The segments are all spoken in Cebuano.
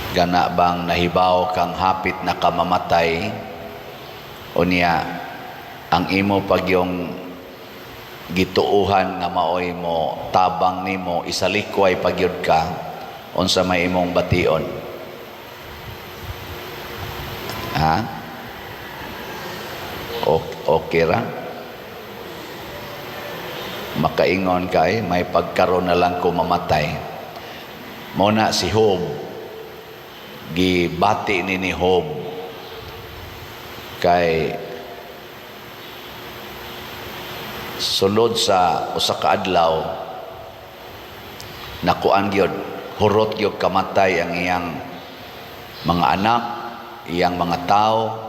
Gana bang nahibaw kang hapit na kamamatay, unya ang imo pagyong gituuhan nga maoy mo tabang nimo, isalikway pagyud ka, unsa may imong bation? Ha? Okay ra? Makaingon kay may pagkaron na lang ko mamatay. Mao na si Job, gibati ni Job kay sulod sa usa ka adlaw, nakuan gyud, hurot gyud kamatay ang iyang mga anak, iyang mga tao,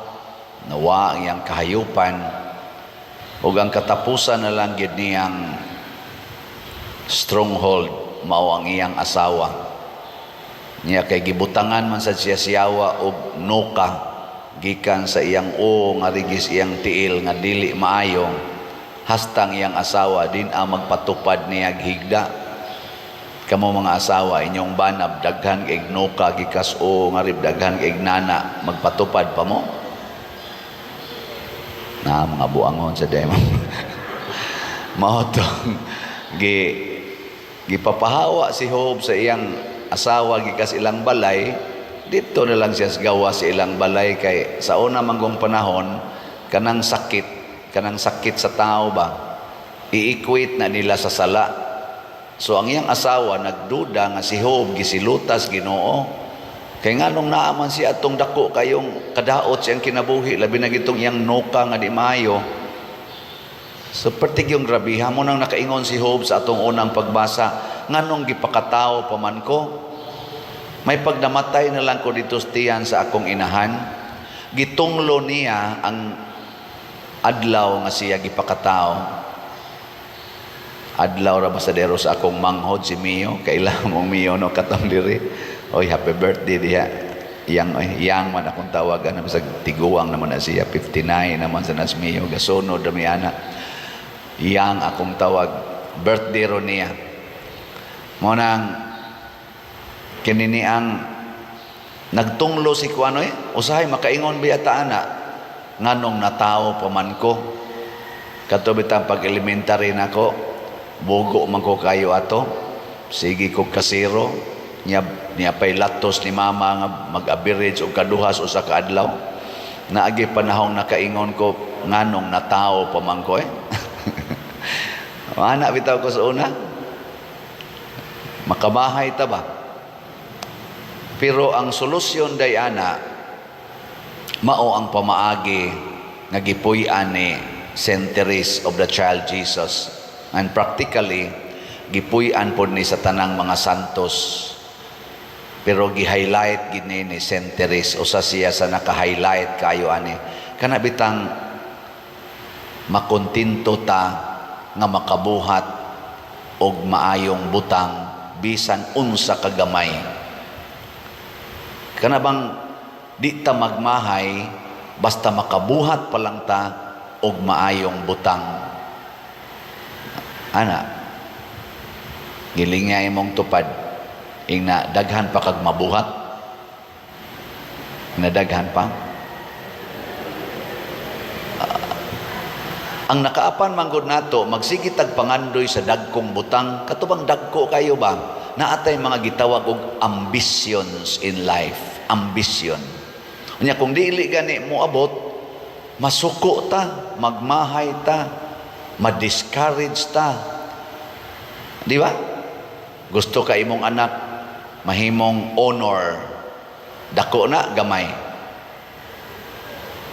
nawa ang iyang kahayupan, ug ang katapusan na lang gyud niyang stronghold mao ang iyang asawa niya, kay gibutangan man sad siya siyawa og nuka gikan sa iyang o nga rigis iyang tiil nga dili maayo, hastang iyang asawa din ang magpatupad niya higda. Kamo mga asawa, inyong banab daghan kay nuka gikas o nga rib, daghan kay nana, magpatupad pa mo na? Mga buangon sa demo. Mao tong gipapahawa si Job sa iyang asawa gikas ilang balay. Dito na lang siya sa gawas sa ilang balay, kay sa una manggong panahon, kanang sakit sa tao ba, i-equate na nila sa sala. So ang iyang asawa nagduda nga si Job gisilutas Ginoo, kay nganong naa man siya atong dako kayong kadaot siyang kinabuhi, labi na gitong iyang nuka nga di maayo. So pertig yung grabiha mo nang nakaingon si Job sa atong unang pagbasa, "Nganong gipakatao pa man ko? May pagnamatay na lang ko dito sa tiyan sa akong inahan." Gitunglo niya ang adlaw nga siya gipakatao. Adlaw ra ba sa dero sa akong manghod si Mio, kaila mong Mio no katong diri. Oy, happy birthday diha. Yang oy, yang man akong tawagan, bisag tiguang naman na siya, 59 naman sa nas Mio, gasunod ra mi ana. Yang akong tawag, birthday ro niya. Mo nang kinini ang nagtunglo si kuano eh, usahay makaingon biya ta ana, "Nganong natao pa man ko?" Kato bitang pag elementary nako, bugo man ko kayo ato. Sige ko kasiro, niya niya pay latos ni mama nga mag-average og kaduhas usa ka adlaw. Naagi panahong nakaingon ko, "Nganong natao pa man ko eh?" Ana bitaw ko sa una. Makabahay ta ba? Pero ang solusyon day ana mao ang pamaagi nga gipuy-an ni Saint Therese of the Child Jesus. And practically, gipuy-an pod ni sa tanang mga santos. Pero gi-highlight gini ni Saint Therese, usa siya sa naka-highlight kayo ani. Kana bitang makontento ta nga makabuhat og maayong butang bisan unsa kagamay. Kana bang di ta magmahay basta makabuhat pa lang ta og maayong butang. Ana, giling nga imong tupad, ingna daghan pa kag mabuhat. Na daghan pa. Ang nakaapan manggod nato, magsige tag pangandoy sa dagkong butang, katubang dagko kayo ba? Naatay mga gitawag og ambitions in life, ambition. Unya kung dili gani mo abot, masuko ta, magmahay ta, ma-discourage ta. Di ba? Gusto ka imong anak mahimong honor. Dako na gamay.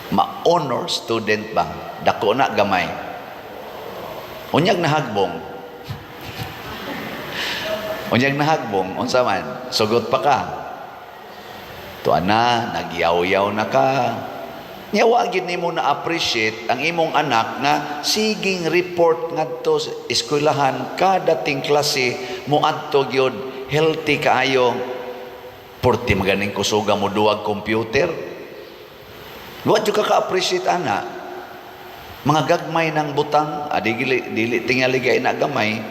Ma-honor student ba? Dako na gamay. Unyag nahagbong. Unyag nahagbong, unsa man? Sugot pa ka. Tuan na, nagyaw-yaw na ka. Nya wa gid nimo na appreciate ang imong anak nga siging report ngadto sa eskwelahan kada ting klase, moadto gyud, healthy kaayo. Porti maganing kusuga mo duwag computer. Wa jud ka ka-appreciate ana. Mga gagmay ng butang, adi dili, dili tingali kay na gamay.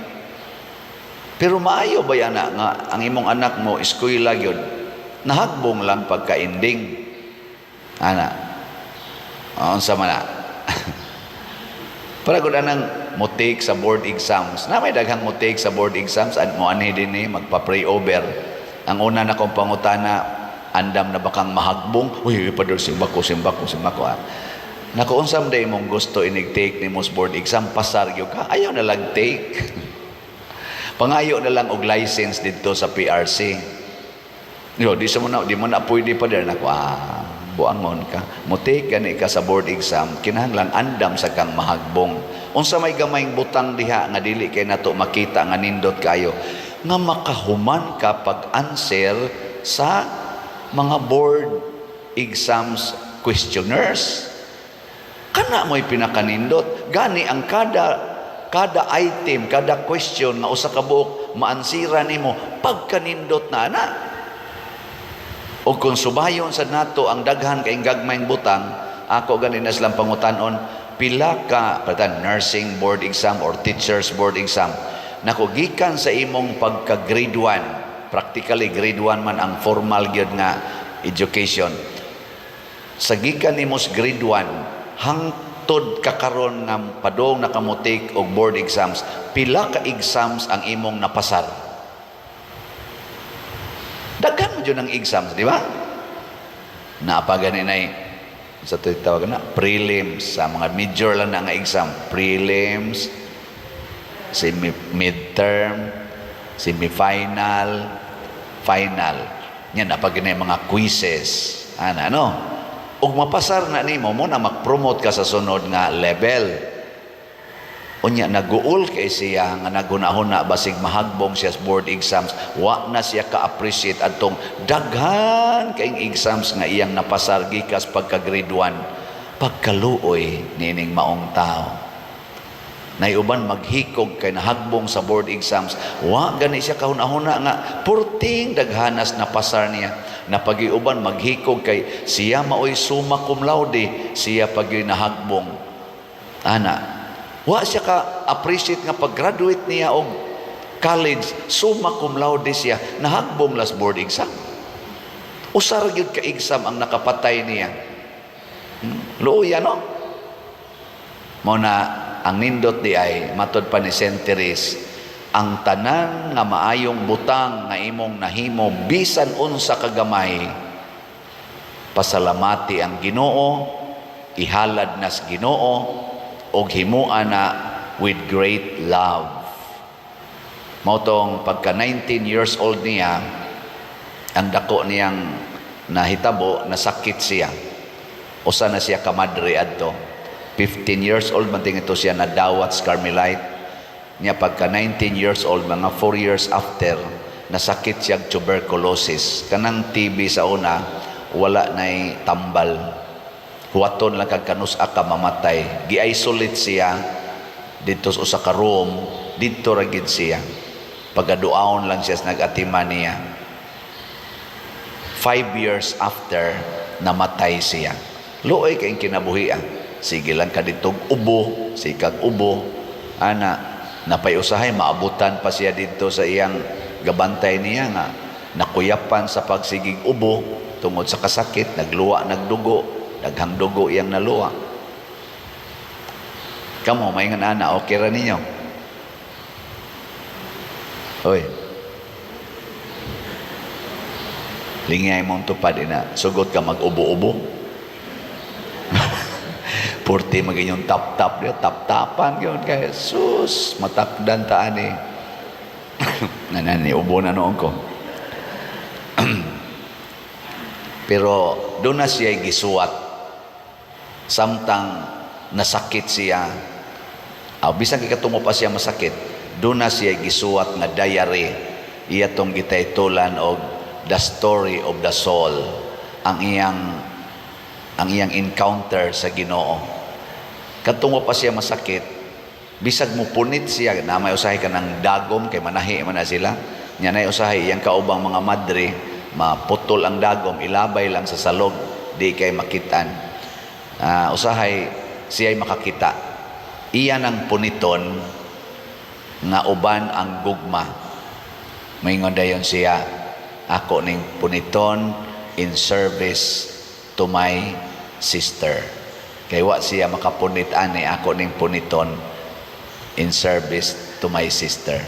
Pero maayo ba yan nga ang imong anak mo eskwela gyud? Nahagbong lang pagka-ending. Ana. Unsa man na? Para gud anang mo-take sa board exams. Na may daghang mo-take sa board exams at mo anhi din eh, magpa-pray over. Ang una na kong pangutana, "Andam na ba kang mahagbong?" "Uy, Father, simbako, simbako, simbako." Ah. Nako, unsa man day imong gusto inig take nimo sa board exam, pasar gyud ka. Ayaw na lang take. Pangayo na lang og license dito sa PRC. Yo, di sa mo na, di mo na pwede pa din. Nako, ah, buangon ka. Mo take gani ka sa board exam, kinahanglan andam sa kang mahagbong. Unsa may gamayng butang diha nga dili kay nato makita nga nindot kayo nga makahuman ka pag-answer sa mga board exams questionnaires? Kana mo'y pinakanindot. Gani ang kada kada item, kada question nga usa ka buok maansira nimo pagkanindot na ana. O kung subayon sa nato ang daghan kay gagmayng butang, ako gani na silang pangutanon, pila ka patan nursing board exam or teachers board exam. Nako, gikan sa imong pagka grade 1, practically grade 1 man ang formal gyud nga education. Sa gikan nimo sa grade 1 hangtod kakaron nga padong naka mo-take og board exams, pila ka exams ang imong napasar? Daghan mo jud ang exams, di ba? Naa pa gani nay sa tawag na prelims, sa mga major lang na nga exam, prelims, semi, midterm, semifinal, final. Yan naa pa gani mga quizzes. Ana no? Ug mapasar na nimo mo na mag-promote ka sa sunod nga level. Unya naguol kay siya nga naghuna-huna basig mahagbong siya sa board exams, wa na siya ka-appreciate adtong daghan kayong exams nga iyang napasar gikas pagka grade 1. Pagkaluoy nining maong tao. Nay uban maghikog kay nahagbong sa board exams, wa gani siya kahuna-huna nga purting daghanas napasar niya. Napagiuban maghikog kay siya maoy summa cum laude, siya pagyoy nahagbong. Ana, wa siya ka appreciate nga pag-graduate niya og college, summa cum laude siya, nahagbong last board exam. Usa ra gyud ka exam ang nakapatay niya. Luoya no? Mao na ang nindot di ay matod pa ni Saint Therese, ang tanan nga maayong butang nga imong nahimo, bisan unsa kagamay, pasalamati ang Ginoo, ihalad nas Ginoo og himua na with great love. Mao tong pagka 19 years old niya, ang dako niyang nahitabo, nasakit siya. Usa na siya kamadre adto. 15 years old man ito siya nadawat sa Carmelite. Niya pagka 19 years old, mga 4 years after, nasakit siya og tuberculosis. Kanang TB sa una, wala na'y tambal. Huwaton lang kag kanus-a ka mamatay. Gi-isolate siya dito sa usa ka room, didto ra gid siya. Pagaduaon lang siya sa nag-atiman niya. 5 years after, namatay siya. Luoy kay kinabuhi ah. Sige lang ka ditog ubo, sikag ubo. Ana, napay usahay maabutan pa siya dito sa iyang gabantay niya nga nakuyapan sa pagsigig ubo tungod sa kasakit, nagluwa, nagdugo, daghang dugo iyang naluwa. Kamo, may nga ana, okay ra ninyo? Hoy. Lingay mong tupad ina, sugot ka mag-ubo-ubo. Purti mag inyong tap-tap diya, tap-tapan yun kay sus, matakdan ta ani. Nanani, ubo na noon ko. Pero doon na siya gisuwat. Samtang nasakit siya, bisan kay katungo pa siya masakit, doon na siya gisuwat nga diary. Iya tong gitaytulan og The Story of the Soul. Ang iyang encounter sa Ginoo. Katungo pa siya masakit, bisag mo punit siya, na may usahay ka ng dagom kay manahi man na sila. Nya nay usahay iyang kaubang mga madre, maputol ang dagom, ilabay lang sa salog, di kay makitan. Usahay siya'y makakita. Iya nang puniton nga uban ang gugma. Maingon dayon siya, Ako ning puniton in service to my sister. Kay wa siya makapunit ani, ako ning puniton in service to my sister.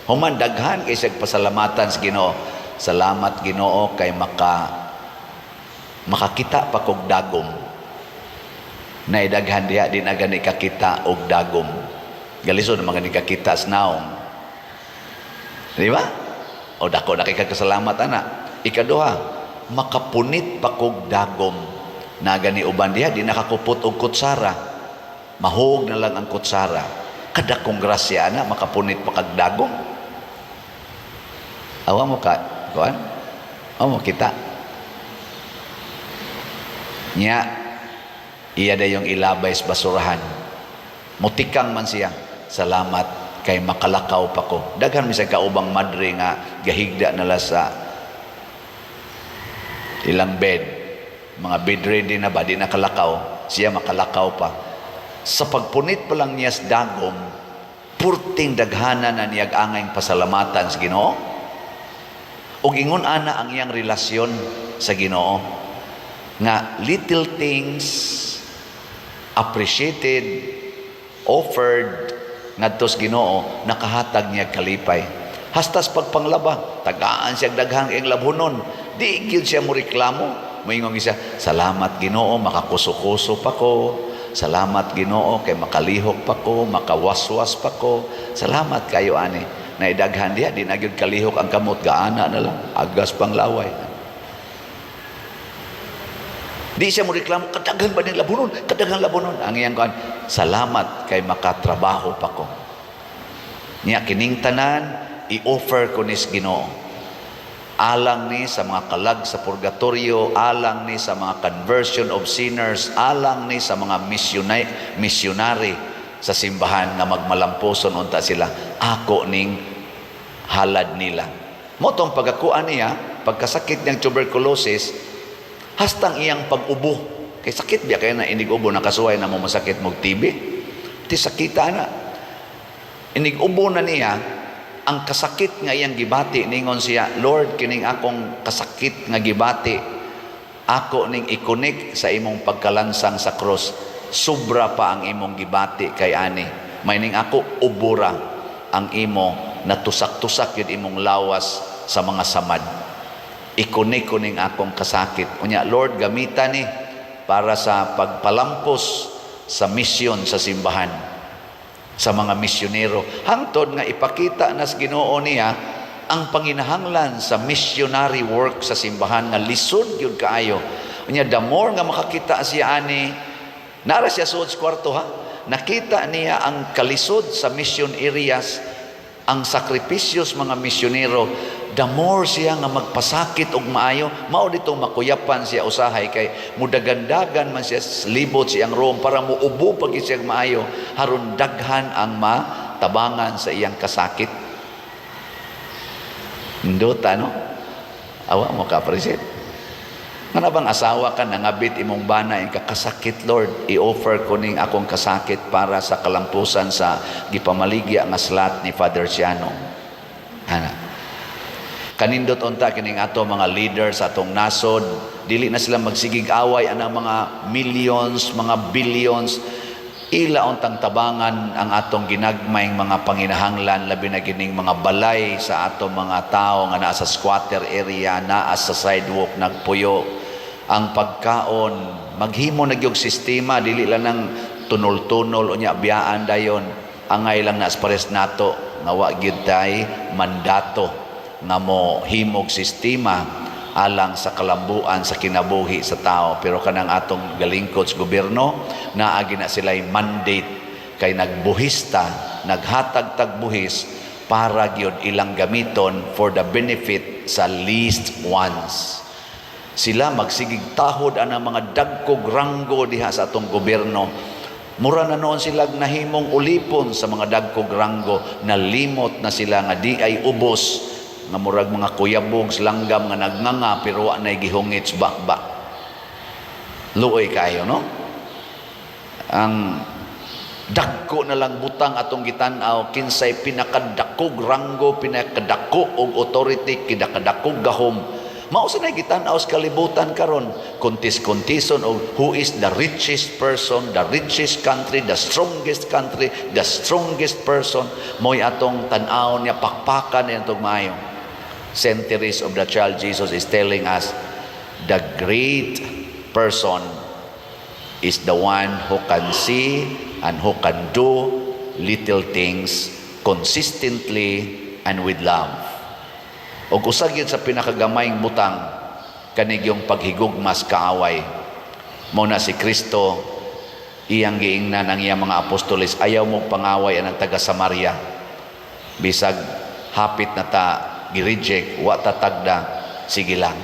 Human, daghan kay siya pasalamatan sa Ginoo. Salamat, Ginoo, kay makakita pa kog dagom. Naay daghan diha di na gani kakita og dagom. Galisod naman gani kakita sa naong. Di ba? O dako na kay kasalamat ana. Ikaduha, makapunit pa kog dagom. Na gani uban diha di nakakupot og kutsara. Mahog na lang ang kutsara. Kadakong grasya ana, makapunit pa kag dagom. Awa mo ka, kuan? Awa mo kita. Nya, iya dayong ilabay sa basurahan. Mutikang man siya. Salamat kay makalakaw pa ko. Daghan mi sa kaubang madre nga gahigda nala sa ilang bed. Mga bedridden na ba, di nakalakaw. Siya makalakaw pa. Sa pagpunit pa lang niya sa dagom, purting daghana na niyag angay pasalamatan sa Ginoo. Ug ingon ana ang iyang relasyon sa Ginoo nga little things appreciated, offered ngadto sa Ginoo, nakahatag niya kalipay. Hasta sa pagpanglaba, tagaan siya daghang iyang labhonon. Di gyud siya mo reklamo. Moingon siya, "Salamat, Ginoo, makakuso-kuso pa ko. Salamat, Ginoo, kay makalihok pa ko, makawaswas pa ko. Salamat kayo ani." Naay daghan diha di na gyud kalihok ang kamot, gaana na lang, agas pang laway. Di siya mo reklamo, "Kadaghan ba ning labunon? Kadaghan labunon." Ang iyang kuan, "Salamat kay makatrabaho pa ko. Niya kining tanan i-offer ko nis Ginoo. Alang ni sa mga kalag sa purgatorio, alang ni sa mga conversion of sinners, alang ni sa mga missionary sa simbahan nga magmalampuson unta sila. Ako ning halad nila." Mao tong pagkakuan niya, pagkasakit niyang tuberculosis, hastang iyang pag-ubo. Kay sakit biya kaya na inig-ubo, nakasuway na mo masakit mo TB. Ti sakita na. Inig-ubo na niya, ang kasakit nga iyang gibati, ningon siya, "Lord, kining akong kasakit nga gibati, ako ning i-connect sa imong pagkalansang sa cross. Sobra pa ang imong gibati kay ani. Mayning ako, ubura ang imo, natusak-tusak yun imong lawas sa mga samad. I-connect ko ning akong kasakit. Unya, Lord, gamita ni para sa pagpalampos sa misyon sa simbahan, sa mga misyonero." Hangtod nga ipakita nas Ginoo niya ang panginahanglan sa missionary work sa simbahan nga lisod gyud kaayo. Unya, the more nga makakita siya ani, nara siya suod sa kwarto ha. Nakita niya ang kalisod sa mission areas, ang sakripisyo sa mga misyonero, the more siya nga magpasakit og maayo. Mao ditong makuyapan siya usahay kay mudagandagan man siya libot siyang room para muubo pag siya maayo haron daghan ang matabangan sa iyang kasakit. Nindota, no? Awa mo ka-appreciate. Nga bang asawa ka, nangabit imong bana, ing kakasakit, "Lord, i-offer ko ning akong kasakit para sa kalampusan sa gipamaligya nga slot ni Father Ciano." Ana. Kanindot unta kining ato mga leaders sa atong nasod, dili na sila magsigig away anang mga millions, mga billions. Ila untang tabangan ang atong ginagmayng mga panginahanglan, labi na kining mga balay sa atong mga tao nga naa sa squatter area, naa sa sidewalk nagpuyo. Ang pagkaon, maghimo na gyud sistema, dili lang nang tunol-tunol unya biyaan dayon. Angay lang na pares nato nga wa gyud tay mandato nga mo himog sistema alang sa kalambuan sa kinabuhi sa tao, pero kanang atong galingkod sa gobyerno, naagi na sila'y mandate kay nagbuhista, naghatag tagbuhis para gyud ilang gamiton for the benefit sa least ones. Sila magsigig tahod ang mga dagkog ranggo diha sa atong gobyerno. Mura na noon sila nahimong ulipon sa mga dagkog ranggo. Nalimot na sila nga di ay ubos, nga murag mga kuyabog sa langgam nga nagnganga pero wa nay gihungit sa bakba. Luoy kayo, no? Ang Dagko na lang butang atong gitan-aw, kinsay pinakadakog ranggo, pinakadako og authority, pinakadakog gahom. Mao sa nay gitan-aw sa kalibutan karon, kontis-kontison og who is the richest person, the richest country, the strongest country, the strongest person, mo'y atong tan-aw niya, pakpakan niya atong maayo. Centuries of the child Jesus is telling us the great person is the one who can see and who can do little things consistently and with love. Og usa gyud sa pinakagamayng butang kanigyong paghigugmas kaaway. Mao na si Kristo, iyang giingnan ang iyang mga apostoles, "Ayaw mo pangaway ang taga Samaria. Bisag hapit na ta gi-reject, wa ta tagda, sige lang.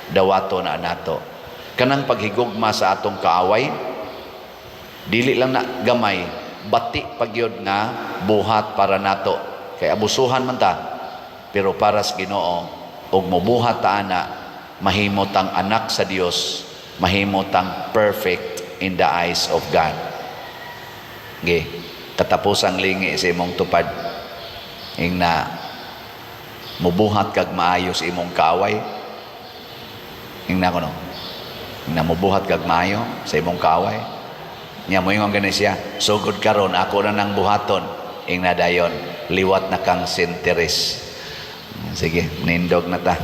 Dawato na nato." Kanang paghigugma sa atong kaaway, dili lang na gamay, bati pagyod nga buhat para nato. Kay abusuhan man ta, pero para sa Ginoo, ug mobuhat ta ana, mahimo tang anak sa Dios, mahimo tang perfect in the eyes of God. Ge, katapusang lingi sa imong tupad. Ingna, mubuhat kag maayo sa imong kaaway. Ingna ko no. Ingna, mubuhat kag maayo sa imong kaaway. Nya moingon gani siya, "Sugod karon ako na nang buhaton." Ingna dayon, liwat na kang sinteres. Sige, nindog na ta.